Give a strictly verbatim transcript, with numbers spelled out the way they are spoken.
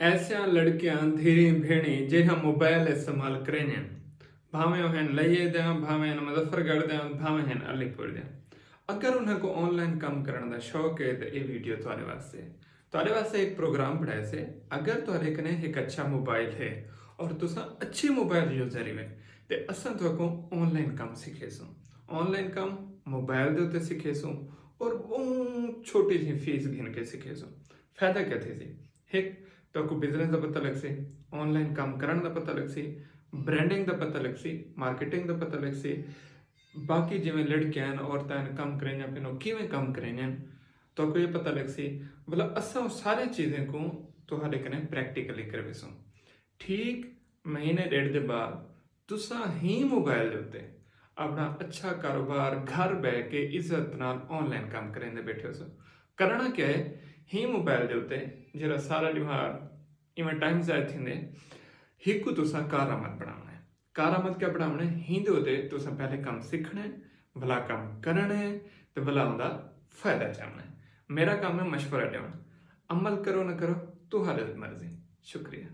ایسیاں لڑکیاں، دھیریں، بھیݨیں جیڑھیاں موبائل استعمال کریندین، بھانویں او ہن لئیے دیاں، بھانویں ہن مظفر گڑھ دیاں، بھانویں ہن علی پور دیاں، اگر انہاں کوں آن لائن کم کرݨ دا شوق ہے تاں اے ویڈیو تہاݙے واسطے ہے۔ تہاݙے واسطے ہک پروگرام بݨائے سے۔ اگر تہاݙے کنے ہک اچھا موبائل ہے اور تساں اچھے موبائل یوزر ہیوے تے اساں تہاکوں آن لائن کم سکھیسوں۔ آن لائن کم موبائل دے اتے سکھیسوں اور ٻہوں چھوٹی جی فیس گھن کے سکھیسوں۔ فائدہ کیا تھیسی؟ ہک، تہاکوں بزنس دا پتہ لڳسی، آن لائن کم کرݨ دا پتہ لڳسی، برانڈنگ دا پتہ لڳسی، مارکیٹنگ دا پتہ لڳسی، باقی جیویں لڑکیاں ہن، عورتاں ہن، کم کریندیاں پئین، او کیویں کم کریندیاں ہن، تہاکوں اے پتہ لڳسی۔ ولا اساں او سارے چیزیں کوں تہاݙے کنے پریکٹیکلی کرویسوں۔ ٹھیک مہینے ݙیڈھ دے بعد تساں ہی موبائل دے اتے اپݨا اچھا کاروبار گھر ٻہہ کے عزت نال آن لائن کم کریندے ٻیٹھے ہوسو۔ کرݨا کیا ہے؟ ہی موبائل دے اتے جیڑھا سارا ݙیہاڑ ایویں ٹائم ضائع تھیندے، ہیکوں تساں کارآمد بݨاوݨا ہے۔ کارآمد کیا بݨاوݨا ہے؟ ہیندے اتے تساں پہلے کم سکھݨا ہے، ولا کم کرݨا ہے تے ولا اوندا فائدہ چاوݨا ہے۔ میݙا کم ہے مشورہ ݙیوݨ، عمل کرو نہ کرو، تہاݙی مرضی۔ شکریہ۔